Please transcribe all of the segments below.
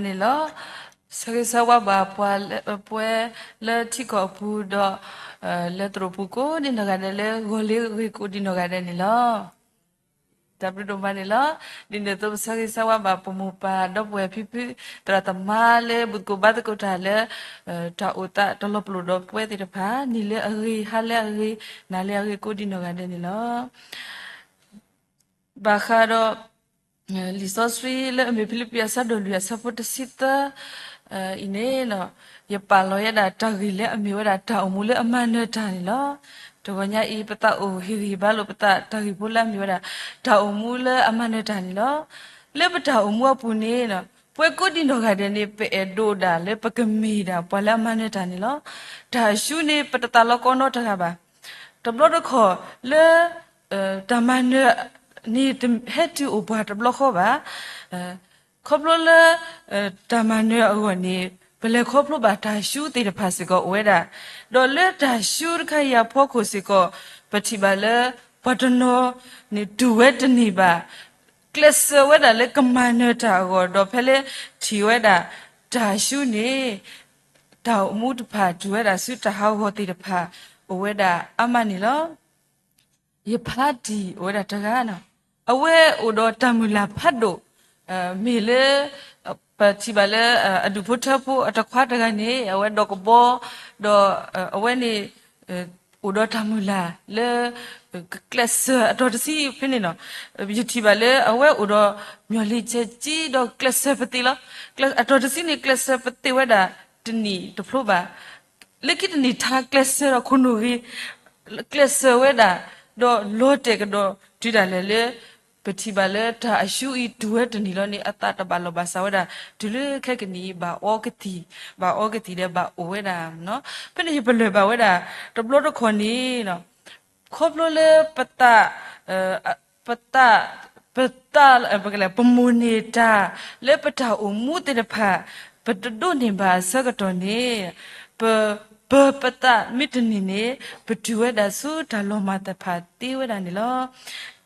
န့ၣ်လီၤ. ဆၢဂ့ၤဆၢဝါဘၣ်ပှၤလၢ ပဝဲလၢထံကီၢ်အပူၤဒီး လၢသရိာ်ပူၤကိးဒံနီၢ်ဂၤဒဲး လၢဂီၤလ့ဂ့ၤကိးဒံနီၢ်ဂၤဒဲးန့ၣ်လီၤ. တၢ်ဘျုးဒိၣ်မးန့ၣ်လီၤ. ဒ်န့ၣ်အသိး ပဆၢဂ့ၤဆၢဝါဘၣ်ပမိၢ်ပၢ်ဒီပုၢ်ဝဲၢ်ဖံဖု သရၣ်သမါလၢဘူၣ်သကိးဘါသကိးတၢ်လၢ တၢ်အိၣ်သးတလီၤပလိာ်ဒီးပဝဲသ့ၣ်တဖၣ် နံၤလၢအဂ့ၤ ဟါလၢအဂ့ၤ နၤလၢအဂ့ၤကိးဒံနီၢ်ဂၤဒဲးန့ၣ်လီၤ. ဘၣ်ဃးဒီး လံာ်စီဆှံလၢအမ့ၢ်ဖံလံးပံၤအဆၢဒိၣ်လွံၢ် အဆၢဖိတဆံသၢ အံၤန့ၣ် ယပာ်လီၤဝဲဒၣ်တၢ်ဂ့ၢ်လၢအမ့ၢ်ဝဲဒၣ်တၢ်အိၣ်မူလၢအမၤနၢၤတၢ်န့ၣ်လီၤ. တဂီၤညါအံၤ ပသးအိၣ်ဟ့ၣ်ဂံၢ်ဟ့ၣ်ဘါလိာ်ပသးတၢ်ဂ့ၢ်ဖိလၢအမ့ၢ်ဝဲဒၣ် တၢ်အိၣ်မူလၢအမၤနၢၤတၢ်န့ၣ်လီၤ. လၢပတၢ်အိၣ်မူအပူၤန့ၣ် ပဝဲကိးဒံနီၢ်ဂၤဒဲးန့ၣ် ပအဲၣ်ဒိးဒၣ်လၢပကမ့ၢ်ဒၣ်ပှၤလၢအမၤနၢၤတၢ်န့ၣ်လီၤ. တၢ်အၡူန့ၣ် ပတသးလီကီနီတဂၤဘၣ်. တဘျီတခီၣ်လၢ တၢ်မၤနၢၤန့ၣ် တဟဲတုၤအိၣ်ပှၤတဘျီဃီဘၣ်. ခီဖျိလၢ တၢ်မၤနၢၤအဂီၢ်န့ၣ် ပလဲၤခီဖျိဘၣ်တၢ်အၡူသ့ၣ်တဖၣ်စ့ၢ်ကီးအိၣ်ဝဲဒၣ်, ဒီးလၢတၢ်အၡူတခါအံၤအဖီခိၣ်စ့ၢ်ကီး ပထံၣ်ဘၣ်လၢ ပှၤတနီၤန့ၣ်တူၢ်ဝဲတန့ၢ်ဘၣ်, ကျဲးစၢးဝဲဒၣ်လၢကမၤနၢၤတၢ်အဂီၢ် ဒီးဖဲလၢထံၣ်ဝဲဒၣ် တၢ်အၡူန့ၣ် တၢ်အိၣ်မူတဖၣ်တူၢ်ဝဲဒၣ်ဆူတၢ်ဟးဂီၤသ့ၣ်တဖၣ် အိၣ်ဝဲဒၣ်အါမးန့ၣ်လီၤ. ယဖါတံၢ်အိၣ်ဝဲဒၣ်တဂၤ, အဝဲအိၣ်ဒီးတၢ်မုၢ်လၢ်ဖးဒိၣ်, မ့ၢ်လၢ ပထံၣ်ဘၣ်လၢ အဒူၣ်ဖိထၢဖိအတခွါတဂၤန့ၣ် အဝဲဒိးကဘီ, ဒီးအဝဲန့ၣ် အိၣ်ဒီးတၢ်မုၢ်လၢ်လၢ ကကျဲးစၢးအတီၤတဆံဖဲန့ၣ်နီၤ, ယထံၣ်ဘၣ်လၢအဝဲအိၣ်ဒီး မျီၢ်လံၤဆဲးကံ ဒီးကျဲးစၢးပသ့ၣ်လီၤ. အတီၤတဆံန့ၣ် ကျဲးစၢးပသ့ၣ်ဝဲဒၣ်တနံၣ်တဖျိဘၣ်. လၢခံတနံၣ်ထါကျဲးစၢးဒီးခိၣ်နူာ်ဂ့ၤ, ကျဲးစၢးဝဲဒၣ်, ဒီးလီၤတဲာ်ကဒီးတုၤဒၣ်လဲာ်လၢ ပထံၣ်ဘၣ်လၢတၢ်အၡူအံၤတူၢ်ဝဲတနံၣ်လီၤန့ၣ် အသးတဘၣ်လီၢ်ဘၣ်စးဝဲဒၣ် တုၤလၢခဲကနံၣ်အံၤ ဘၣ်အီကသံၣ်, ဘၣ်အီကသံၣ်ဒီးဘၣ်အိၣ်ဝဲဒၣ်. ဖဲန့ၣ်ယပလၢၢ်ဘၣ်ဝဲဒၣ် တဘျီတခီၣ်န့ၣ် ခီဖျိလၢပသး ပသး ပသး ပကလဲၤ ပမိၣ်န့ၢ်တၢ် လၢပတၢ်အိၣ်မူသ့ၣ်တဖၣ် ပတဒိးန့ၢ်ဘၣ်အဆၢကတီၢ်န့ၣ် ပ ပၢၤပသးမ့ၢ်တန့ၢ်န့ၣ် ပတုၤဝဲဒၣ်ဆူတၢ်လီၤမၢ်သ့ၣ်တဖၣ်သ့ဝဲဒၣ်န့ၣ်လီၤ.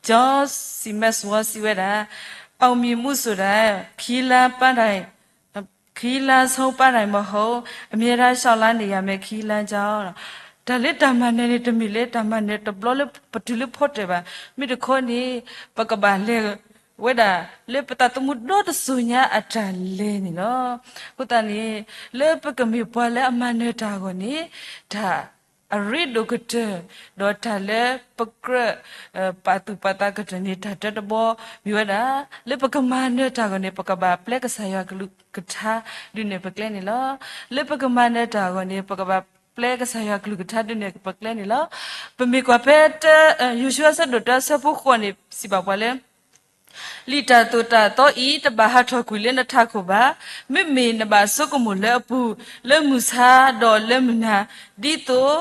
ကၠီစံးမဲးစဝီစံးဝဲဒၣ် အောင်မြင်မှုဆိုတာ ခရီးလမ်းပန်းတိုင် ခရီးလမ်းဆုံးပန်းတိုင်မဟုတ် အမြဲတမ်းလျှောက်လှမ်းနေရမယ့် ခရီးလမ်းကြောင်း တၢ်လၢတၢ်မၤနၢၤန့ၣ် တမ့ၢ်လၢတၢ်မၤနၢၤတဘျီလၢပတုၤလၢဖီတၢၣ်ဘၣ်. မ့ၢ်တခီန့ၣ် ပကဘၣ်လဲၤဝဲဒၣ်လၢပသးသမူဒီတစိၤညါအတၢ်လဲၤန့ၣ်လီၤ. အဃိသတးန့ၣ် လၢပကမ့ၢ်ပှၤလၢအမၤနၢၤတၢ်အဂီၢ်န့ၣ် တၢ်အရ့ဒိၣ်ကတၢၢ် ဒီးတၢ်လၢပကြၢး ပာ်သူၣ်ပာ်သးကတၢၢ်န့ၣ် တၢ်တၢတဘီမ့ၢ်ဝဲဒၣ် လၢပကမၤနၢၤတၢ်အဂီၢ်န့ၣ် ပကဘၣ်ပျဲကစၢ်ယွၤကလုၢ်ကထါဒုးနဲၣ်ပကျဲန့ၣ်လီၤ. လၢပကမၤနၢၤတၢ်အဂီၢ်န့ၣ် ပကဘၣ်ပျဲကစၢ်ယွၤကလုၢ်ကထါဒုးနဲၣ်ပကျဲန့ၣ်လီၤ. ပမ့ၢ်ကွၢ်ဖဲ ယိၤၡူအဆၢဒိၣ်တၢအဆၢဖိဃိးန့ၣ် စံးဘၣ်ပှၤလၢ လံာ်တၢ်သိၣ်တၢ်သီအံၤ တဘၣ်ဟးထီၣ်ကွံာ်လၢနထးခိၣ်ဘၣ်. မ့မ့ၢ်နဘၣ်ဆိကမိၣ်လၢအပူၤ, လၢမုၢ်ဆါဒီးလၢမုၢ်နၤ, ဒ်သိး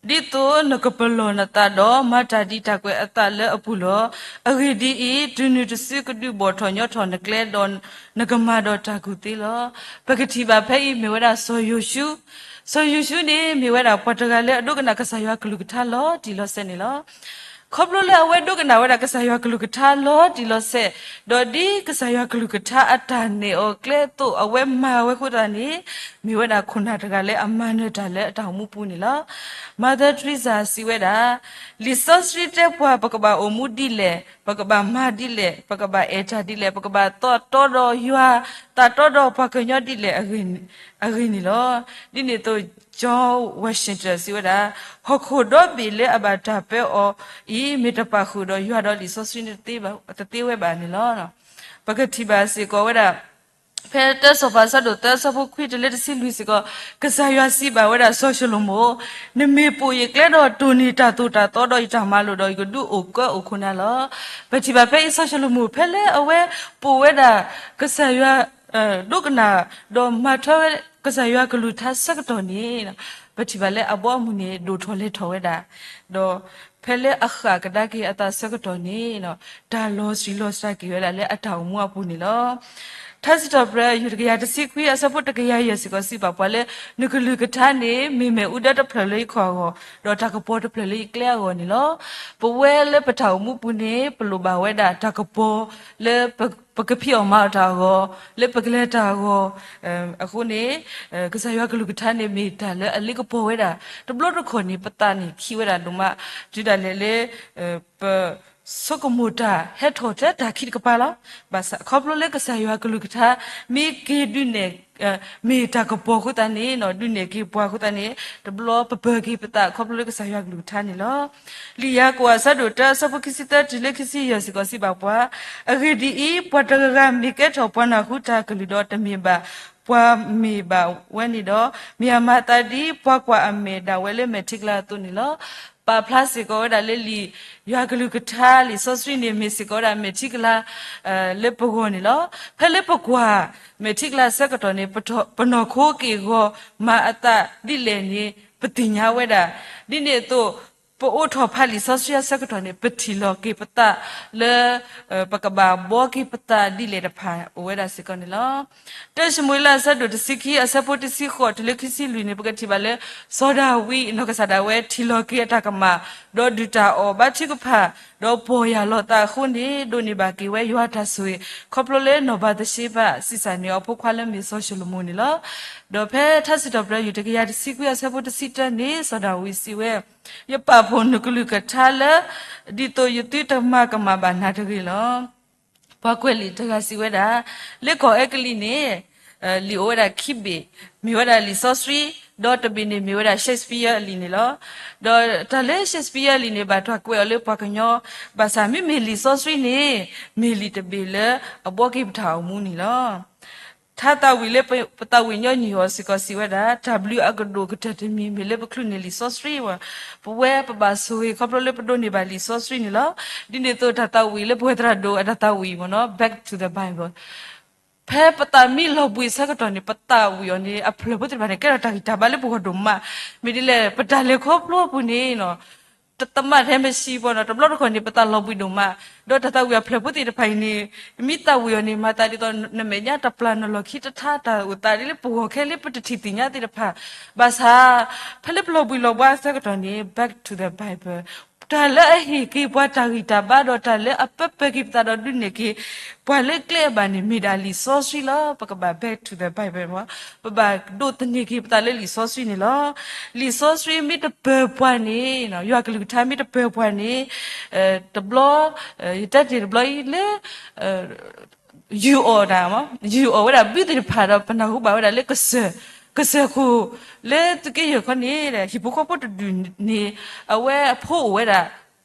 ဒ်သိးနကပလီၢ်နသးဒီး မၤတၢ်ဒ်တၢ်ကွဲးအသးလၢအပူၤလီၤ. အဂ့ၢ်ဒ်အံၤ, တုၤနုၤတစုကဒုးဘီၣ်ထီၣ်ညီထီၣ်နကျဲဒီး နကမၤဒီးတၢ်ကူၣ်သ့လီၤ. ပကထံၣ်ဘၣ်ဖဲအံၤမ့ၢ်ဝဲဒၣ်စီၤယိၤၡူ, စီၤယိၤၡူန့ၣ် မ့ၢ်ဝဲဒၣ်ပှၤတဂၤလၢအဒိကနၣ်ကစၢ်ယွၤကလုၢ်ကထါလီၤတံၢ်လီၤဆဲးန့ၣ်လီၤ. ခီဖျိလၢအဝဲဒိကနၣ်ဝဲဒၣ်ကစၢ်ယွၤကလုၢ်ကထါလီၤတံၢ်လီၤဆဲး, ဒီးဒ်ကစၢ်ယွၤကလုၢ်ကထါအတၢ်နဲၣ်အီၤကျဲအသိး အဝဲမၤဝဲအဃိသတးန့ၣ် မ့ၢ်ဝဲဒၣ်ခိၣ်နၢ်တဂၤလၢအမၤနၢၤတၢ်လၢအတၢ်အိၣ်မူပူၤန့ၣ်လီၤ. Mother Teresa စံးဝဲဒၣ်, လံာ်စီဆှံတဲပှၤ ပကဘၣ်အိၣ်မူဒ်လဲၣ်, ပကဘၣ်မၤဒ်လဲၣ်, ပကဘၣ်သးတီဒီးယွၤ, သးတီဒီးပှၤကညီဒ်လဲၣ်အဂ့ၢ်န့ၣ်လီၤ. ဒ်န့ၣ်အသိး George Washington စံးဝဲဒၣ်, ဟီၣ်ခိၣ်ဒီဘ့ၣ်လၢအဘၣ်တၢ်ပၢအီၤအံၤ မ့ၢ်တပာ်ဃုာ်ဒီးယွၤဒီးလံာ်စီဆှံန့ၣ်တသ့ဝဲဘၣ်န့ၣ်လီၤ. ပကထံၣ်ဘၣ်စ့ၢ်ကီးဝဲဒၣ် ဖဲတၢစီၤပၤဆၢဒိၣ်သၢဆၢဖိခွံတုၤလၢတဆံလွံၢ်စ့ၢ်ကီး, ကစၢ်ယွၤစံးဘၣ်ဝဲဒၣ်စီၤၡလိၤမိၣ်, နမ့ၢ်ပိာ်ယကျဲဒီးတိၢ်န့ၢ်တၢ်သိၣ်တၢ်သီဒီးယတၢ်မၤလိာ်ဒီး ယကဒုးအိၣ်ကၢအိၣ်ခိးနၤလီၤ. ပထံၣ်ဘၣ်ဖဲအံၤစီၤၡလိၤမိၣ် ဖဲလၢအဝဲပိာ်ဝဲဒၣ် ကစၢ်ယွၤ ဒိကနၣ် ဒီးမၤထွဲဝဲကစၢ်ယွၤကလုၢ်ကထါဆၢကတီၢ်န့ၣ် ပထံၣ်ဘၣ်လၢအဘီအမုၢ်န့ၣ် ဒိၣ်ထီၣ်လဲၤထီၣ်ဝဲဒၣ်, ဒီးဖဲလၢအဃၣ်ကဒါက့ၤအသးဆၢကတီၢ်န့ၣ် တၢ်လီၤဆံးလီၤစှၤက့ၤဝဲဒၣ်လၢအတၢ်အိၣ်မူအပူၤန့ၣ်လီၤ. ထါစံးထီၣ်ပတြၢၤ ယူၢ်တကယၤတဆံခွံ အဆၢဖိတကယၤယဲၢ်စ့ၢ်ကီး စံးဘၣ်ပှၤလၢ နကလုၢ်ကထါန့ၣ် မ့ၢ်မ့ၣ်အူဒၢတဖျၢၣ်လၢယခီၣ်အဂီၢ်, ဒီးတၢ်ကပီၤတဖျၢၣ်လၢယကျဲအဂီၢ်န့ၣ်လီၤ. ပဝဲလၢပတၢ်အိၣ်မူပူၤန့ၣ် ပလိၣ်ဘၣ်ဝဲဒၣ်တၢ်ကပီၤလၢ ပကဖံးအီၣ်မၤအီၣ်တၢ်အဂီၢ်, လၢပကလဲၤတၢ်အဂီၢ်, အဃိန့ၣ် ကစၢ်ယွၤကလုၢ်ကထါန့ၣ် မ့ၢ်တၢ်လၢအလ့ကပီၤဝဲဒၣ်, တဘျီတခီၣ်န့ၣ် ပသးန့ၣ်ခံးဝဲဒၣ်ဒိၣ်မး, တုၤဒၣ်လဲာ်လၢ ပဆိကမိၣ်တၢ်ဟဲထီၣ်ထဲတၢ်ခံးတကပၤလီၤ. ဘၣ်ဆၣ်ခီဖျိလၢကစၢ်ယွၤကလုၢ်ကထါ မ့ၢ်က့ၤဒုးနဲၣ် မ့ၢ်တၢ်ကပီၤအဃိသတးန့ၣ် ဒုးနဲၣ်က့ၤပှၤအဃိသတးန့ၣ် တဘျီပပၢၤက့ၤပသးခီဖျိလၢကစၢ်ယွၤကလုၢ်ကထါန့ၣ်လီၤ. လံာ်ယၤကိာ်အဆၢဒိၣ်တၢ အဆၢဖိခံဆံသၢတုၤလၢခံဆံယဲၢ်စ့ၢ်ကီး စံးဘၣ်ပှၤ, အဂ့ၢ်ဒ်အံၤ, ပှၤတဂၤဂၤမ့ၢ်ကဲထီၣ်ပှၤနၢ်ဟူတၢ်ကလုၢ်ဒီး တမ့ၢ်ဘၣ်ပှၤမ့ၢ်ဘၣ်ဝဲန့ၣ်ဒီး, မ့ၢ်အမၤအသးဒ်ပှၤကွၢ်အမဲာ်ဒၣ်ဝဲလၢမဲာ်ထံကလၤအသိးန့ၣ်လီၤ. ပာ်ဖျါစ့ၢ်ကီးဝဲဒၣ်လၢလံာ်ယွၤကလုၢ်ကထါ လံာ်စီဆှံန့ၣ် မ့ၢ်စ့ၢ်ကီးဝဲဒၣ်မဲာ်ထံကလၤ လၢပဂီၢ်န့ၣ်လီၤ. ဖဲလၢပကွၢ်မဲာ်ထံကလၤအဆၢကတီၢ်န့ၣ် ပနီၢ်ခိက့ၢ်ဂီၤမၤအသးဒ်လဲၣ်န့ၣ် ပသ့ၣ်ညါဝဲဒၣ်, ဒ်န့ၣ်အသိး ပအိးထီၣ်ဖးလံာ်စီဆှံအဆၢကတီၢ်န့ၣ် ပထံၣ်လီၤက့ၤပသးလၢ ပကဘၣ်ဘှီက့ၤပသးဒ်လဲၣ်တဖၣ်အိၣ်ဝဲဒၣ်စ့ၢ်ကီးန့ၣ်လီၤ. တၢၡမူၤအ့လးအဆၢဒိၣ်တဆံခံ အဆၢဖိတဆံဃိးတုၤလၢခံဆံလွံၢ်န့ၣ် ပကထံၣ်ဘၣ်လၢ စီၤဒၤဝံးနီၢ်ကစၢ်ဒၣ်ဝဲထံၣ်လီၤက့ၤအတၢ်ကမၣ်, ဒီးဒုၣ်တၢ်အီၣ်ဘါထုကဖၣ်, ဒီးပီၢ်ယၢ်လီၤသးအဃိန့ၣ် ဒိးန့ၢ်ဘၣ်က့ၤဝဲယွၤအတၢ်ဆိၣ်ဂ့ၤ ခီဖျိလၢနီၢ်ဘၤသရှ့ဘၣ် ဆံးစၢ်န့ၢ်အီၤဖိခွါလၢမ့ၢ်စီၤၡလိၤမိၣ်န့ၣ်လီၤ. ဒီးဖဲထါစံးထီၣ်ပတြၢၤ ယူၢ်တကယၤတဆံခွံ အဆၢဖိတဆံတၢန့ၣ် စီၤဒၤဝံးစံးဝဲ, ယပာ်ဖှိၣ်နကလုၢ်ကထါလၢ ဒ်သိးယသုတမၤကမၣ်ဘၣ်နၤတဂ့ၤလီၤ. ပှၤကွဲးလံာ်တဂၤစံးဝဲဒၣ်, လၢကီၢ်အဲကလံးန့ၣ် လံာ်အိၣ်ဝဲဒၣ်ခံဘ့ၣ်, မ့ၢ်ဝဲဒၣ်လံာ်စီဆှံ, ဒီးတဘ့ၣ်န့ၣ်မ့ၢ်ဝဲဒၣ် Shakespeare အလံာ်န့ၣ်လီၤ. ဒီးတၢ်လၢ Shakespeare အလံာ်န့ၣ် ဘၣ်တၢ်ကွဲးအီၤလၢပှၤကညီ, ဘၣ်ဆၣ်မ့မ့ၢ်လံာ်စီဆှံန့ၣ် မ့ၢ်လံာ်တဘ့ၣ်လၢအဘှီက့ၤပတၢ်အိၣ်မူန့ၣ်လီၤ. ထါသးဝံၣ်လၢပသးဝံၣ်ညီနုၢ်အီၤစ့ၢ်ကီးစံးဝဲဒၣ်, တၢ်ဘျုးအကဒိၣ်ကတၢၢ်တမံၤမ့ၢ်လၢပချုးန့ၢ်လံာ်စီဆှံဝဲ, ပဝဲပဘၣ်ဆိၣ်ဂ့ၤခီဖျိလၢပဒိးန့ၢ်ဘၣ်လံာ်စီဆှံန့ၣ်လီၤ. ဒ်န့ၣ်အသိးတၢ်သးဝံၣ်လၢပဝဲသရၣ်ဒိၣ်အတၢ်သးဝံၣ်မ့ၢ်နီၤ Back to the Bible ဖဲပသးမံလီၤဘှံးအဆၢကတီၢ်န့ၣ် ပသးဝံၣ်အီၤန့ၣ် အဖျၢၣ်ဖိသ့ၣ်တဖၣ်န့ၣ် ကဲထီၣ်တၢ်ဂံၢ်တၢ်ဘါလၢပဂီၢ်ဒိၣ်မး, မ့ၢ်ဒ်လဲၣ် ပတၢ်လဲၤခီဖျိအပူၤန့ၣ် တသမးထဲမ့ၢ်ဆံးပီနီၤ တဘျီတခီၣ်န့ၣ် ပသးလီၤဘှံးဒိၣ်မး, ဒီးတၢ်သးဝံၣ်အဖျၢၣ်ဖိသ့ၣ်တဖၣ်အံၤန့ၣ် မ့ၢ်သးဝံၣ်အီၤန့ၣ် မၤသးဒ်သိးနမဲာ်ညါတပျၢ် နလီၢ်ခံတထါ တၢ်အိၣ်သးဒ်လၢပဂီၢ်ခဲလၢာ် ပတထံၣ်သ့ၣ်ညါသ့ၣ်တဖၣ်, ဘၣ်ဆၣ် ဖဲလၢပလီၤဘှံးလီၤဘှါအဆၢကတီၢ်န့ၣ် back to the Bible တၢ်လၢအဟ့ၣ်က့ၤပှၤတၢ်ဂံၢ်တၢ်ဘါဒီးတၢ်လၢအပၢပၢၤက့ၤပသးဒီးဒုးနဲၣ်က့ၤ ပှၤလၢကျဲအဘၣ်န့ၣ် မ့ၢ်ဒၣ်လံာ်စီဆှံလီၤ. ပကဘၣ် back to the Bible မ့ၢ် ပဘၣ်ဒိးသန့ၤက့ၤပသးလၢလံာ်စီဆှံန့ၣ်လီၤ. လံာ်စီဆှံမ့ၢ်တပၢၤပှၤန့ၣ် ယွၤကလုၢ်ကထါမ့ၢ်တပၢၤပှၤန့ၣ် တဘျီ ယတဲတ့ၢ်တဘျီအံၤလၢ ယူၢ်အီၣ်တၢ် ယူၢ်အီၣ်ဝဲဒၣ်ဘုသ့ၣ်တဖၣ်ဒီး ပနၢ်ဟူဘၣ်ဝဲဒၣ်လၢကစၢၢ်, ကစၢၢ်ခိၣ် လၢသုးက့ယဲၢ်ခီန့ၣ် ဟံၣ်ဖိဃီဖိတဒူၣ်န့ၣ် အဝဲအဖိအိၣ်ဝဲဒၣ်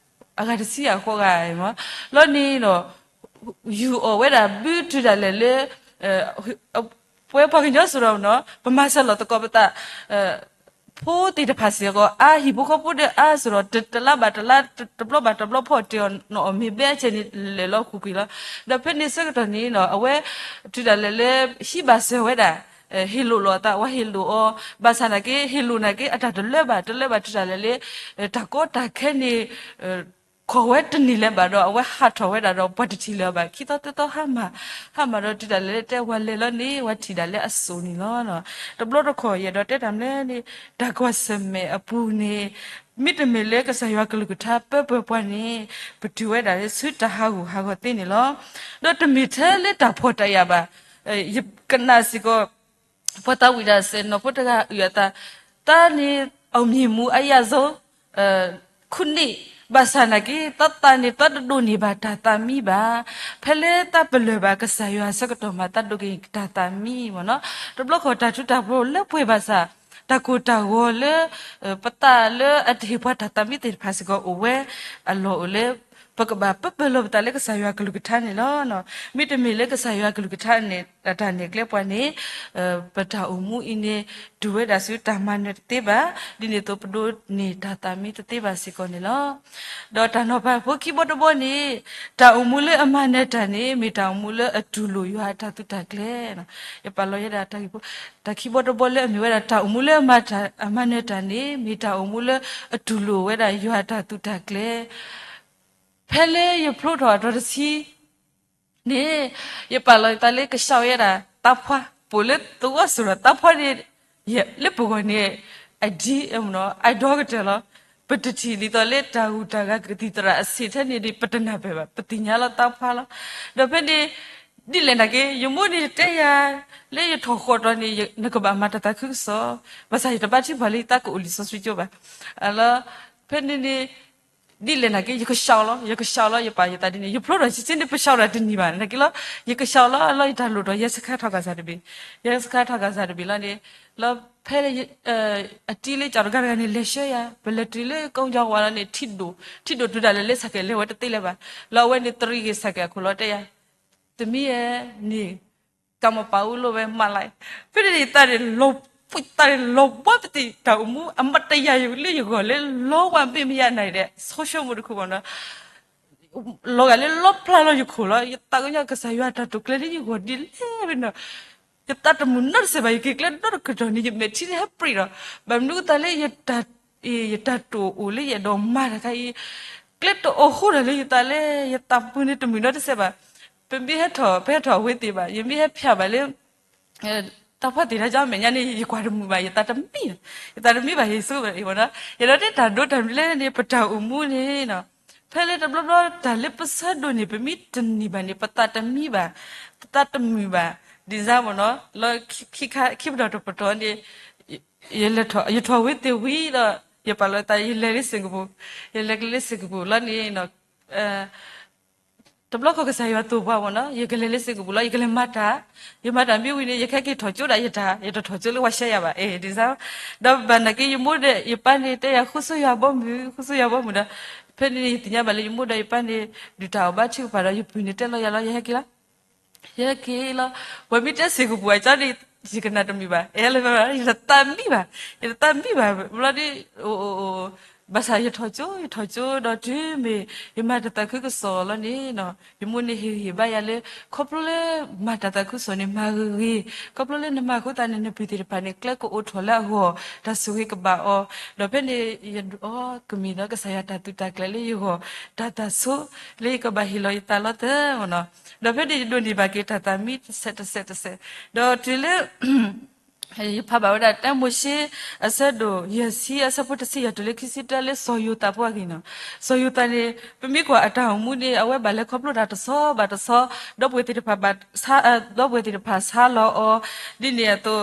အဂၤတဆံယဲၢ်ဃီဂၤ လီၤန့ၣ်ဒီး ယူၢ်အီၣ်ဝဲဒၣ်ဘုတုၤဒၣ်လဲာ်လၢ ပဝဲပှၤကညီစ့ၢ်ကီးနီၤ ပမၤစၢၤလီၤသကိးပသး ဖိသ့ၣ်တဖၣ်စ့ၢ်ကီး အါ ဟံၣ်ဖိဃီဖိဒီးအါစ့ၢ်ကီး တလါဘၣ်တလါ တဘျီဘၣ်တဘျီဖီၣ်တ့ၢ်အီၤနီၤ အီၣ်မ့ၤဘဲအဆဲန့ၣ် လဲၤလီၤဃုာ်ကွံာ်လီၤ. ဒီးဖဲန့ၣ်ဆၢကတီၢ်န့ၣ်နီၤ အဝဲ တုၤဒၣ်လဲာ်လၢ ဟံးဘၣ်စၢၤဝဲဒၣ် ဟ့ၣ်လိာ်လီၤအသး ဝဲဟ့ၣ်လိာ်အီၤ ဘၣ်ဆၣ်နာ်က့ ဟ့ၣ်လိာ်နာ်က့ အတၢ်တလၢဘၣ် တလၢဘၣ်တုၤဒၣ်လဲာ်လၢ တၢ်ကီတၢ်ခဲန့ၣ် ခိးဝဲတန့ၢ်လၢၤဘၣ်ဒီး အဝဲဟးထီၣ်ဝဲဒၣ်ဒီး ပှၤတထံၣ်လၢၤဘၣ် ခံသီသၢသီဟါမၢ်, ဟါမၢ်ဒီးတုၤဒၣ်လဲာ်လၢတဲဝဲလဲၤလီၤန့ၣ် ဝဲထံၣ်ဒၣ်လၢအစိၣ်န့ၣ်လီၤ. တဘျီတခီၣ် ယအဲၣ်ဒိးတဲတၢ်မနုၤန့ၣ် တၢ်ကွၢ်ဆၢၣ်မဲာ်အပူၤန့ၣ် မ့တမ့ၢ်လၢကစၢ်ယွၤကလုၢ်ကထါပၢပၢၤပှၤန့ၣ် ပတုၤဝဲဒၣ်လၢဆူတၢ်ဟးဂူာ်ဟးဂီၤသ့န့ၣ်လီၤ. ဒီးတမ့ၢ်ထဲလၢတၢ်ဖှီၣ်တၢ်ယာ်ဘၣ် ယကနၣ်စ့ၢ်ကီး ပှၤသးဝံၣ်တၢ်စဲးနီၢ်ဖိတဂၤအုၣ်အသး, သားန့ၣ် အောင်မြင်မှုအရဆုံး ခုနှစ် ဘၣ်ဆၣ်နာ်က့ သးသးန့ၣ် သးတဒိးန့ၢ်ဘၣ်တၢ်သးမံဘၣ်. ဖဲလၢသးပလၢၢ်ဘၣ်ကစၢ်ယွၤအဆၢကတီၢ်မး သးဒိးက့ၤတၢ်သးမံမ့ၢ်နီၤ. တဘျီဃီတၢ်ထူးတၢ်ဖျိးလၢပှဲၤဘၣ်ဆၣ် တၢ်ကိၢ်တၢ်ဂီၤလၢ ပသးလၢအတဟ့ၣ်ပှၤတၢ်သးမံသ့ၣ်တဖၣ်စ့ၢ်ကီးအိၣ်ဝဲ အလီၢ်အိၣ်လၢ ပကဘၣ်ပၢပၢၤလီၤပသးလၢကစၢ်ယွၤကလုၢ်ကထါန့ၣ်လီၤ. မ့တမ့ၢ်လၢကစၢ်ယွၤကလုၢ်ကထါန့ၣ် အတၢ်နဲၣ်ကျဲပှၤန့ၣ် ပတၢ်အိၣ်မူအံၤန့ၣ် တုၤဝဲဒၣ်ဆူတၢ်မၤနၢၤတသ့ဘၣ်, ဒ်န့ၣ်အသိးပဒိးန့ၢ်တၢ်သးမံတသ့ဘၣ်စ့ၢ်ကီးန့ၣ်လီၤ. ဒီးတၢ်နီၤဖးဖိခံဘီတဘီန့ၣ် တၢ်အိၣ်မူလၢအမၤနၢၤတၢ်န့ၣ် မ့ၢ်တၢ်အိၣ်မူလၢအတူၢ်လိာ်ယွၤအတၢ်သုးတၢ်ကျဲၤ. ယပာ်လီၤယဲဒၣ်တၢ်ဂ့ၢ်ဖိ တၢ်ခံဘီတဘီလၢအမ့ၢ်ဝဲဒၣ် တၢ်အိၣ်မူလၢအမၤတၢ် အမၤနၢၤတၢ်န့ၣ် မ့ၢ်တၢ်အိၣ်မူလၢအတူၢ်လိာ်ဝဲဒၣ်ယွၤအတၢ်သုးတၢ်ကျဲၤ. ဖဲလၢယဖျိထီၣ်အတီၤတဆံ န့ၣ် ယပာ်လီၤယသးလၢကစှီၤဝဲဒၣ်တၢ်ဖှါ, ပိာ်လၢသဝီစိၤဒီးတၢ်ဖှါန့ၣ် လၢပဂီၢ်န့ၣ် အဒ် အဒိကတၢၢ်လီၤ. ပတထံၣ်ဒ်သိးလၢတၢ်ဂုၤတၢ်ဂၤကသံၣ်သရၣ်အဆံးထဲန့ၣ်ဒီး ပတနၢ်ပၢၢ်ဘၣ်, ပသ့ၣ်ညါလီၤတၢ်ဖှါလီၤ. ဒီးဖဲန့ၣ် ဒ်လဲၣ်နာ်က့ ယမိၢ်န့ၣ်တဲယၤ လၢယထီၣ်ဃီတီၤန့ၣ် နကဘၣ်မၤတၢ်သးခုကစီၣ်, ဘၣ်ဆၣ်ယတဘၣ်ထံၣ်ပှၤလၢယသးကအိၣ်လံာ်စီဆှံကၠိဘၣ်. လၢ ဖဲန့ၣ်န့ၣ် ဒ်လဲၣ်နာ်က့ ယကစှီၤလီၤ, ယကစှီၤလီၤ ယပာ်ယသးဒ်န့ၣ်, ယဖျိထီၣ်ဆံးဆံးန့ၣ် ပစှီၤတၢ်တနံၤဘၣ်နာ်က့လီၤ. ယကစှီၤလီၤလီၤ ယတၢ်လိၣ်ဒီး ရဲစခန်း ထောက်ခံစာတဘ့ၣ်, ရဲစခန်း ထောက်ခံစာတဘ့ၣ်လီၤန့ၣ်, လၢဖဲ အတံၤလၢကၠီၤတဂၤတဂၤန့ၣ် လဲၤဆှၢယၤ, ပလဲၤတုၤလၢ ကုန်းကျောင်းဝါလီၤန့ၣ် ထံဒိၣ်, ထံဒိၣ်တုၤဒၣ်လဲာ်လၢ ဆိုင်ကယ် လဲၤဝဲတသ့လၢၤဘၣ်. လၢအဝဲန့ၣ် တရံးဂ့ၤ ဆိုင်ကယ် အခိၣ်လီၤတဲယၤ သမီးဧၢ, န့ၣ် ကမပာ်အူလိဝဲမးလၢ်, ဖဲန့ၣ်န့ၣ် ယသးန့ၣ်လီၤ, ယသးန့ၣ်လီၤဘှီပသံးတၢ်အိၣ်မူ အမတယၤယလၢယဂီၢ်လၢ လီဝါဘ့ၣ်မယၤနၤဒီး ဆိဆိမူတခူဘၣ်နီၤ, လီၤဂာ်လၢလီဖျါလီၤယခိၣ်လီၤ. ယသးကညီၤကစၢ်ယွၤတၢ်တိာ်ကျဲၤလၢယဂီၢ်ဒ်လဲၣ်နီၤ, ယသးတမုာ်နီတစဲးဘၣ်, ယက့ၤကျဲနီတကတီၢ်န့ၣ် ယမဲာ်ထံန့ၣ်ဟဲပြံးဒီး, ဘၣ်မနုၤအသးလၢ ယတၢ်တိာ်အိၣ်လၢယအဲၣ်ဒိးမၤတၢ်ခါအံၤ, ကျဲတအိၣ်ဃိဒီးလၢယသးလၢ ယသးပူၤန့ၣ်တမုာ်နီတစဲးဘၣ်. ပမ့ၢ်ဟဲထီၣ် ပဟဲထီၣ်အဝ့သ့ၣ်ဘၣ်, ယမ့ၢ်ဟဲဖၠၣ်ဘၣ်လၢ တၢ်ဖှီၣ်သ့ၣ်တၢ်ကၠီမဲာ်ညါန့ၣ် ယကွၢ်တမုာ်ဘၣ်, ယသးတမံဘၣ်, ယသးတမံဘၣ် ယဆိကမိၣ်, ယအဲၣ်ဒိးတဲတၢ်ဒိတၢ်မုၢ်လဲၣ်န့ၣ် ပတၢ်အိၣ်မူန့ၣ်နီၤ, ဖဲလၢတဘျီဘျီတၢ်လၢပဆၢဒိးန့ၣ် ပမ့ၢ်တန့ၢ်ဘၣ်န့ၣ် ပသးတမံဘၣ်, ပသးတမုာ်ဘၣ်, ဒ်န့ၣ်မ့ၢ်နီၤ, လၢခံပတီၢ်တပတီၢ်န့ၣ် ယလဲၤထီၣ် ယထီၣ်ဝ့သ့ၣ်ဝံၤဒီး ယပာ်လီၤသး ယလဲၤလၢ Singapore, ယလဲၤက့ၤလၢ Singapore လီၤန့ၣ် တဘျီဃီကစၢ်ယွၤသိၣ်ပှၤမ့ၢ်နီၤ, ယကလဲၤလၢ Singapore လီၤ, ယကလဲၤမၤတၢ်, ယမၤတၢ်မ့ၢ်ဝံၤန့ၣ် ယကဟဲက့ၤထီၣ်ကၠိဒၣ်ယတၢ်, ယတထီၣ်ကၠိလၢဝၤရှဲယၤဘၣ်, အဲ ဒ်န့ၣ်, ဒီးဘၣ်နာ်က့ ယမိၢ်ဒီးယပၢ်န့ၣ် တဲယၤဃူဆိယွၤဘီမုၢ်, ဃူဆိယွၤဘီမုၢ်ဒီး, ဖဲန့ၣ်န့ၣ် ယသ့ၣ်ညါဘၣ်လၢယမိၢ်ဒီးယပၢ်န့ၣ် ဒုၣ်တၢ်အီၣ်ဘၣ်ထုကဖၣ်ဒီး ယပုၢ်န့ၣ်တဲလီၤယၤလီၤ ယဟဲက့ၤလီၤ ယဟဲက့ၤလီၤ, ပှၤမ့ၢ်တဲ Singapore အကၠီန့ၣ် ယကနၣ်တမုာ်ဘၣ်, အဲ လၢ ယတသးမံဘၣ်, ယတသးမံဘၣ်, ဘျီဒီး ဘၣ်ဆၣ်ယထီၣ်ကၠိ ယထီၣ်ကၠိဒီးတုၤမ့ၢ် ယမၤတၢ်သးခုကစီၣ်လီၤန့ၣ်နီၤ, ယမိၢ်န့ၣ်ဟ့ၣ်ဂံၢ်ဘါယၤလၢ ခီဖျိလၢမၤတၢ်သးခုကစီၣ်န့ၣ် မၤဂ့ၤဂ့ၤ, ခီဖျိလၢနမၤအဃိသတးန့ၣ် နပုၢ်သ့ၣ်တဖၣ်န့ၣ် ကျဲကအိၣ်ထီၣ်လၢအဂီၢ်, တၢ်ဆိၣ်ဂ့ၤကဘၣ်အီၤ, ဒီးဖဲန့ၣ် ယဒုးအီကမ့ၢ်ဒီးကစၢ်ယွၤတၢ်သုးတၢ်ကျဲၤလၢယဂီၢ်, တၢ်သးဆိလၢယကဘၣ်ဟ့ၣ်လီၤယသးလီၤသၢမ့ၢ်နီၤ, ဒီးဖဲန့ၣ်ယဒိးန့ၢ်ဘၣ်က့ၤတၢ်သးမံတစဲးတစဲးတစဲး, ဒီးတုၤလၢ ယဖးဘၣ်ဝဲဒၣ် တၢမိၤၡ့ အဆၢဒိၣ်ယဲၢ်ဆံ အဆၢဖိတဆံယဲၢ်တုၤလၢခံဆံတၢ လၢစီၤယိၤသးဖိအဂ့ၢ်နီၤ, စီၤယိၤသးန့ၣ် ပမ့ၢ်ကွၢ်အတၢ်အိၣ်မူန့ၣ် အဝဲဘၣ်လဲၤခီဖျိတၢ်တဆီဘၣ်တဆီ, ဒီပုၢ်ဝဲၢ်သ့ၣ်တဖၣ်ဘၣ်ဆါ, ဒီပုၢ်ဝဲၢ်သ့ၣ်တဖၣ်ဆါလီၤအီၤ, ဒ်န့ၣ်အသိး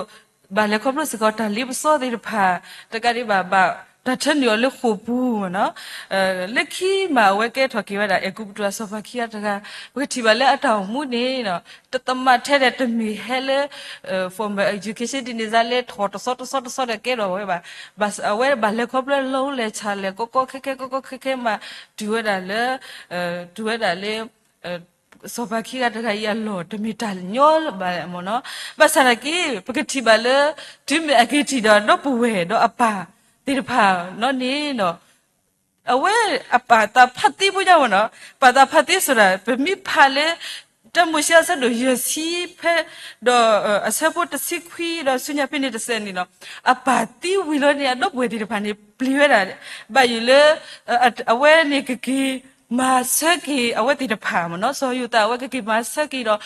ဘၣ်လဲၤခီဖျိစ့ၢ်ကီးတၢ်လ့ပစီသ့ၣ်တဖၣ်, တကးဒံးဘၣ် ဘၣ်တၢ်ထၢနုာ်အီၤလၢဃိာ်ပူၤမ့ၢ်နီၤ, လၢခံမးအဝဲကဲထီၣ်က့ၤဝဲဒၣ် အဲၤကူပတူးအစီၤပၤခံဂၤတဂၤ, ပကထံၣ်ဘၣ်လၢအတၢ်အိၣ်မူန့ၣ်နီၤ, တသမးထဲဒီးတမ့ၢ်ဟဲလၢ formal education ဒ်န့ၣ်စ့ၢ် လဲၤထီၣ်တဆီတဆီတဆီဒီးကဲထီၣ်ဝဲဘၣ်, ဘၣ်ဆၣ်အဝဲဘၣ်လဲၤခီဖျိလီၢ်လၢ်ဆၣ်လဲၣ်ကီကီခဲခဲကီကီခဲခဲမး, တုၤဝဲဒၣ်လၢ တုၤဝဲဒၣ်လၢ စီၤပၤခံဂၤတဂၤအံၤအလီၢ် တမ့ၢ်တၢ်ညီလၢၤဘၣ်မ့ၢ်နီၤ, ဘၣ်ဆၣ်သနာ်က့ ပကထံၣ်ဘၣ်လၢ တုၤမ့ၢ်အက့ၤထံၣ်ဒီးဒီပုၢ်ဝဲၢ်ဒီးအပၢ်သ့ၣ်တဖၣ်နီၣ်န့ၣ်နီၤ, အဝဲအပာ်သးဖးသ့ဖိညါမ့ၢ်နီၤ, ပာ်သးဖးသ့စိၤဒၣ် ပမ့ၢ်ဖးလၢ တၢမိၤၡ့အဆၢဒိၣ်ယဲၢ်ဆံဖဲ ဒီး အဆၢဖိတဆံခွံဒီးဆူညါဖဲန့ၣ်တစဲးန့ၣ်နီၤ, အပၢ်သံဝံၤလီၤန့ၣ် အဒီပုၢ်ဝဲၢ်သ့ၣ်တဖၣ်န့ၣ် ပျံၤဝဲဒၣ်, ဘၣ်ယိၣ်လၢ အဝဲန့ၣ်ကက့ၤမၤဆၢက့ၤအဝဲသ့ၣ်တဖၣ်မ့ၢ်နီၤ, စီၤယိၤသးအဝဲကက့ၤမၤဆၢက့ၤဒီး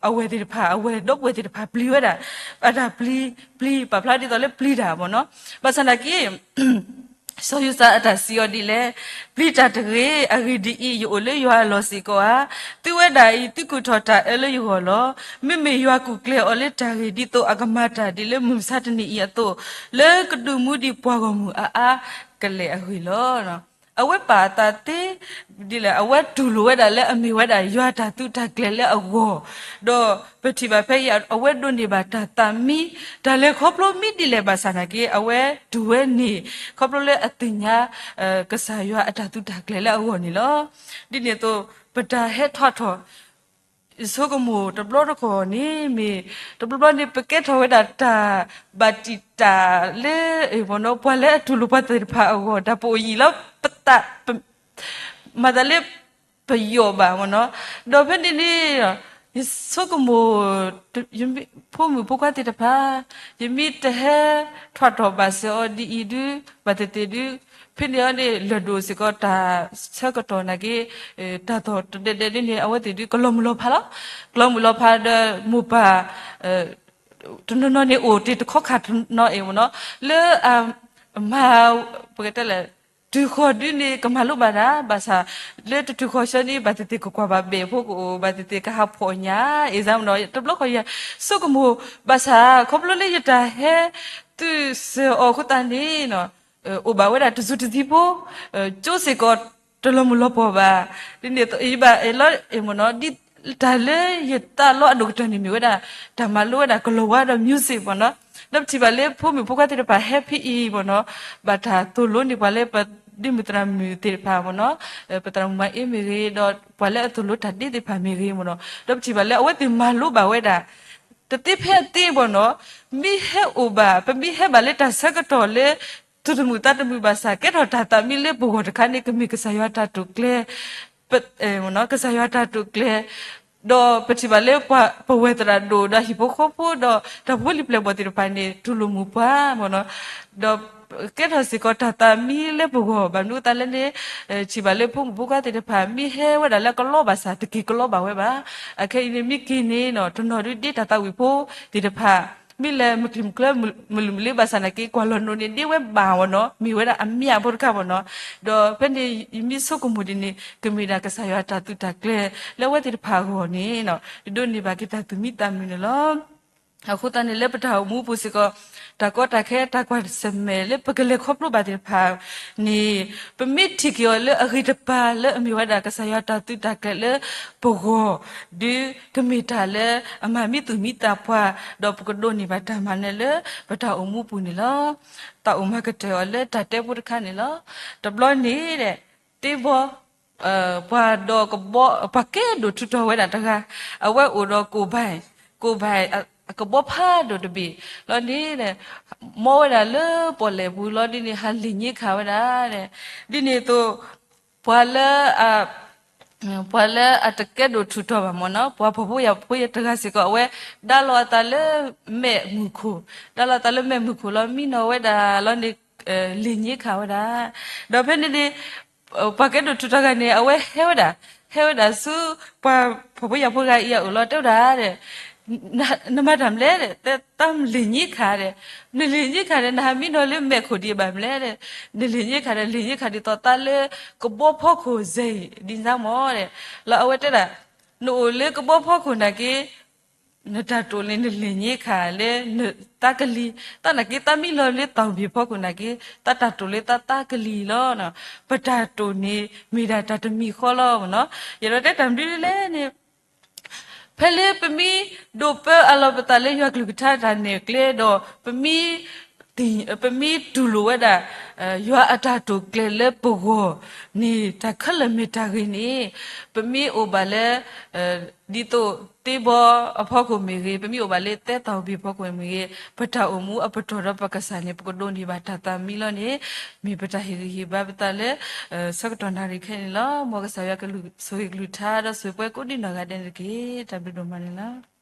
အဝဲၢ်သ့ၣ်တဖၣ် အဝဲၢ်ဒီပုၢ်ဝဲၢ်သ့ၣ်တဖၣ်ပျံၤဝဲဒၣ်, အတၢ်ပျံၤ ပျံၤ ပာ်ဖျါဒ်သိးလၢပျံၤတၢ်မ့ၢ်နီၤ, ဘၣ်ဆၣ်သနာ်က့ စီၤယိၤသးအတၢ်စံးအီၤဒ်လဲၣ်, ပျံၤတၢ်တဂ့ၤ, အဂ့ၢ်ဒ်အံၤ, ယအိၣ်လၢယွၤအလီၢ်စ့ၢ်ကီးဧါ, သုဝဲဒၣ်အံၤ သုကူၣ်ထီၣ်တၢ်အၢလၢယဂီၢ်လီၤ. မ့မ့ၢ်ယွၤကူၣ်ကျဲၤအီၤလၢတၢ်ဂ့ၢ် ဒ်သိးအကမၤတၢ်ဒ်လၢမုၢ်မဆါတနံၤအံၤအသိး, လၢကဒုးမူဒံးပှၤဂီၢ်မုၢ်အါအါကလဲာ်အဂ့ၢ်လီၤ. အဝဲပာ်အသးသ့ ဒ်လဲၣ်, အဝဲတူၢ်လိာ်ဝဲဒၣ်လၢအမ့ၢ်ဝဲဒၣ်ယွၤတၢ်သုးတၢ်ကျဲၤလၢအဂီၢ်, ဒီးပထံၣ်ဘၣ်ဖဲအံၤ အဝဲဒိးန့ၢ်ဘၣ်တၢ်သးမံ, တၢ်လဲၤခီဖျိမံဒ်လဲၣ်ဘၣ်ဆၣ်သနာ်က့ အဝဲတူၢ်ဝဲန့ၣ် ခီဖျိလၢအသ့ၣ်ညါ ကစၢ်ယွၤအတၢ်သုးတၢ်ကျဲၤလၢအဂီၢ်န့ၣ်လီၤ. ဒ်န့ၣ်အသိး ပတၢ်ဟဲထီၣ်ထီၣ် ယဆိကမိၣ်တဘျီတခီၣ်န့ၣ်မ့ၢ် တဘျီဘျီန့ၣ် ပကဲထီၣ်ဝဲဒၣ်တၢ်ဘၣ်တံာ်တာ်လၢ ပှၤလၢအတူၢ်လိာ်ပှၤသ့ၣ်တဖၣ်အဂီၢ် တၢ်ပအိၣ်ယံာ်လီၤ ပသး မၤသးလၢပယီၣ်ဘၣ်မ့ၢ်နီၤ, ဒီးဖဲန့ၣ်န့ၣ် ယဆိကမိၣ် ယဖိမုၣ်ဖိခွါသ့ၣ်တဖၣ် ယမ့ၢ်တဟဲထီၣ်ထီၣ်ဘၣ်စၢၤအီၤဒ်အံၤဒု ဘၣ်သ့ၣ်သ့ၣ်ဒု ဖဲန့ၣ်အီၤန့ၣ် လၢၢ်ဒိၣ်စ့ၢ်ကီးတၢ်ဆၢကတီၢ်နာ်က့ တၢ်သိၣ်တဒဲးဒဲးဒ်န့ၣ် အဝဲသ့ၣ်ဒုးကလီၤမုၢ်လီၤဖးလီၤ. ကလီၤမုၢ်လီၤဖးဒီးမိၢ်ပၢ် တနီၤနီၤန့ၣ်အိၣ်တ့ၢ်တခီခါတနီၤအံၤမ့ၢ်နီၤ လၢ မၤ ပကတဲလဲၣ် တုၤဃီၤဒုးန့ၣ် ကမၤလိဘၣ်တၢ် ဘၣ်ဆၣ် လၢတတုၤဃီၤဆၢန့ၣ် ဘၣ်သ့ၣ်သ့ၣ်ကကွၢ်ဘၣ်ဘဲၣ်ဖိကအိၣ် ဘၣ်သ့ၣ်သ့ၣ်ကဟးဖှီၣ်ညါ အ့ၣ်စၢ်မ့ၢ်နီၤ တဘျီဃီယဆိကမိၣ် ဘၣ်ဆၣ် ခီဖျိလၢယတၢ်ဟဲသုးစၢၤအီၤအဃိသတးန့ၣ် အိၣ်ဘၣ်ဝဲဒၣ်တစူၤတသံဖိ ကၠိစ့ၢ်ကီး တလီၤမုၢ်လီၤပှီၢ်ဘၣ်. ဒ်န့ၣ်အသိး ယဘၣ်အဲၣ်လီၤအ့ၣ်မ့ၢ်နီၤ ဒ်တၢ်လၢယသးလီအဒိၣ်ကတၢၢ်န့ၣ်မ့ၢ်ဝဲဒၣ် တၢ်မၤလိဝဲဒၣ်ကလီၤဝါဒီး music မ့ၢ်နီၤ. ဒီးပထံၣ်ဘၣ်လၢဖိမုၣ်ဖိခွါသ့ၣ်တဖၣ်ဟဲဖဲအံၤမ့ၢ်နီၤ ဘၣ်တၢ်သိၣ်လိန့ၣ် ပှၤလၢပဒ့မုၣ်သရၣ်မုၣ်သ့ၣ်တဖၣ်မ့ၢ်နီၤ ပသရၣ်မုၣ်မၤအ့မ့ၢ်ဂ့ၤ ဒီးပှၤလၢအသိၣ်လိတၢ်ဒ့သ့ၣ်တဖၣ်မ့ၢ်ဂ့ၤမ့ၢ်နီၤ ဒီးပထံၣ်ဘၣ်လၢအဝဲသ့ၣ်မၤလိဘၣ်ဝဲဒၣ် တသ့ဖဲအသ့မ့ၢ်နီၤ မ့ၢ်ဟဲအိၣ်ဘၣ် ပမ့ၢ်ဟဲဘၣ်လၢတၢ်ဆၢကတီၢ်လၢ သူၣ်တမုာ်သးတမုာ်ဘၣ်ဆၣ် ကဲထီၣ်တၢ်သးမံလၢပဂီၢ်တခါန့ၣ် ကမ့ၢ်ကစၢ်ယွၤတၢ်တိာ်ကျဲၤ ကစၢ်ယွၤတၢ်တိာ်ကျဲၤ ဒီးပထံၣ်ဘၣ်လၢပှၤပဝဲၢ်သရၣ်ဒိၣ်ဒီးဟံၣ်ဖိဃီဖိဒီး တၢ်ဖိလံၤပျဲၢ်ဘီၣ်သ့ၣ်တဖၣ်န့ၣ် တူၢ်လိာ်မုာ်ပှၤမ့ၢ်နီၤ ဒီးကဲထီၣ်စ့ၢ်ကီးတၢ်သးမံလၢပဂီၢ် ဘၣ်မနုၤအဃိသတးလဲၣ်န့ၣ် ထံၣ်ဘၣ်လၢဖိမုၣ်ဖိခွါသ့ၣ်တဖၣ် မ့ၢ်ဟဲဝဲဒၣ်လၢကလီဘၣ်ဆၣ် တက့ၤကလီဘၣ်ဝဲဘၣ်. အခဲအံၤန့ၣ် မ့ၢ်က့ၤန့ၣ်နီၤ တနီၤဒုးဒ့တၢ်သးဝံၣ်ဖိသ့ၣ်တဖၣ် မ့ၢ်လဲၤမုၢ်ကျံၣ်မုၢ်ကျၢ မုၢ်လုၢ်မုၢ်လ့ဘၣ်ဆၣ်နာ်က့ ကွၢ်လီၤနိးန့ၣ် ဒ့ဝဲဘၣ်ဝဲနီၤ မ့ၢ်ဝဲဒၣ်အမ့ၢ်အဖိတခါမ့ၢ်နီၤ. ဒီးဖဲန့ၣ် ယမ့ၢ်ဆိကမိၣ်ဒ်န့ၣ် ကမ့ၢ်ဒၣ်ကစၢ်ယွၤတၢ်သုးတၢ်ကျဲၤ လၢအဝဲသ့ၣ်တဖၣ်အဂီၢ်န့ၣ် ဒိးန့ၢ်ဘၣ်က့ၤတၢ်သူၣ်မံသးမုာ်န့ၣ်လီၤ. အဃိသတးန့ၣ် လၢပတၢ်အိၣ်မူအပူၤစ့ၢ်ကီး တၢ်ကီတၢ်ခဲ တၢ်ကွၢ်ဆၢၣ်မဲာ်လၢပကလဲၤခီဖျိဘၣ်သ့ၣ်တဖၣ်န့ၣ် ပမ့ၢ်ထံၣ်က့ၤအီၤလၢအဂ့ၤတပၤလၢအမ့ၢ်ဝဲဒၣ်ကစၢ်ယွၤတၢ်သုးတၢ်ကျဲၤလၢပဂီၢ် ဒုးကမ့ၢ်တၢ်လၢအမၤမံသူၣ်မံသးပှၤ ဒီးပကဒိးန့ၢ်ဘၣ်တၢ်မၤနၢၤလၢပတၢ်အိၣ်မူအပူၤန့ၣ်လီၤ. တၢ်အိၣ်မၤကတၢၢ်အီၤလၢတၢ်တဲဖိတခါန့ၣ်လီၤ. တဘျီန့ၣ် တ့ဘီ ပှၤဒီးကဘီ ပှၤကဲဒိၣ်ထူးထီၣ်ဝဲဒၣ်တဂၤ အဝဲအိၣ်ဒီးကိၢ်ဘၣ် ကိၢ်ဘၣ် အကဘီဖးဒိၣ်တဘ့ၣ်လီၤန့ၣ် မ်ဝဲဒၣ်လၢပီၣ်လဲၣ်ပူၤလီၤဒ်န့ၣ် ဟးလ့ၣ်ညံခးဝဲဒၣ် ဒ်န့ၣ်အသိး ပှၤလၢ ပှၤလၢအတကဲဒိၣ်ထူးထီၣ်ဘၣ်မ့ၢ်နီၤ ပှၤဖှီၣ်ဖိယာ်ဖိတဂၤစ့ၢ်ကီး အဝဲဒါလီၤအသးလၢမဲာ်မုၢ်ခိၣ် ဒါလီၤအသးလၢမဲာ်မုၢ်ခိၣ်လီၤ မံနီၤဝဲဒၣ်လီၤန့ၣ် လ့ၣ်ညံခးဝဲဒၣ် ဒီးဖဲန့ၣ်န့ၣ် ပှၤကဲဒိၣ်ထူးထီၣ်တဂၤန့ၣ် အဝဲဟဲဝဲဒၣ် ဟဲဝဲဒၣ်ဆူ ပှၤဖှီၣ်ဖိယာ်ဖိတဂၤအံၤအအိၣ်လီၤ တဲဝဲဒၣ် နမၤတၢ်မနုၤလဲၣ် တၢ်လ့ၣ်ညံခးဒီး နလ့ၣ်ညံခးဒီး နဟးမံနီၤလၢမဲာ်ခိၣ်ဒံးဘၣ်မနုၤလဲၣ် နလ့ၣ်ညံခးဒီး လ့ၣ်ညံခးဒ်သိးသးလၢကဘီဖီခိၣ်စ့ၢ် ဒ်န့ၣ်မ့ၢ် လီၤအဝဲတဲဒၣ် နအိၣ်လၢကဘီဖီခိၣ်နာ်က့ နတၢ်တိာ်န့ၣ် နလ့ၣ်ညံခးလၢနသးကလံၤ သးနာ်က့ သးမံလီၤလၢသၣ်ဘ့ၣ်ဖီခိၣ်နာ်က့ သးတၢ်တိာ်လၢသးသးကလံၤလီၤ. ပတၢ်တိာ်န့ၣ် မ့ၢ်ဒၣ်တၢ်တမံၤဃီလီၤမ့ၢ်နီၤ ယအဲၣ်ဒိးတဲတၢ်မနုၤလဲၣ်န့ၣ် ဖဲလၢပမ့ၢ်ဒိးပၢအလီၢ်ပသးလၢယွၤကလုၢ်ကထါတၢ်နဲၣ်ကျဲဒီး ပမ့ၢ် ပမ့ၢ်တူၢ်လိာ်ဝဲဒၣ် ယွၤအတၢ်တိာ်ကျဲၤလၢပဂီၢ်န့ၣ် တၢ်ခဲလၢာ်မ့ၢ်တၢ်ဂ့ၤန့ၣ် ပမ့ၢ်အိၣ်ဘၣ်လၢ ဒ်သိးသ့ဘီအဖီခိၣ်မ့ၢ်ဂ့ၤ, ပမ့ၢ်အိၣ်ဘၣ်လၢသၢသီၣ်ဘ့ၣ်ဖီခိၣ်မ့ၢ်ဂ့ၤ, ပတၢ်အိၣ်မူအပတီၢ်ဒီးပကစၢ်န့ၣ် ပကဒိးန့ၢ်ဘၣ်တၢ်သးမံလီၤန့ၣ် မ့ၢ်ပတၢ်ဟ့ၣ်ဂံၢ်ဟ့ၣ်ဘါပသးလၢ ဆၢကတီၢ်နၣ်ရံၣ်ခဲအံၤန့ၣ်လီၤ. မ်ကစၢ်ယွၤကဆိၣ်ဂ့ၤကလုၢ်ကထါ ဒီးဆိၣ်ဂ့ၤပှၤကိးဒံနီၢ်ဂၤဒဲးန့ၣ်တက့ၢ်. တၢ်ဘျုးဒိၣ်မးန့ၣ်လီၤ.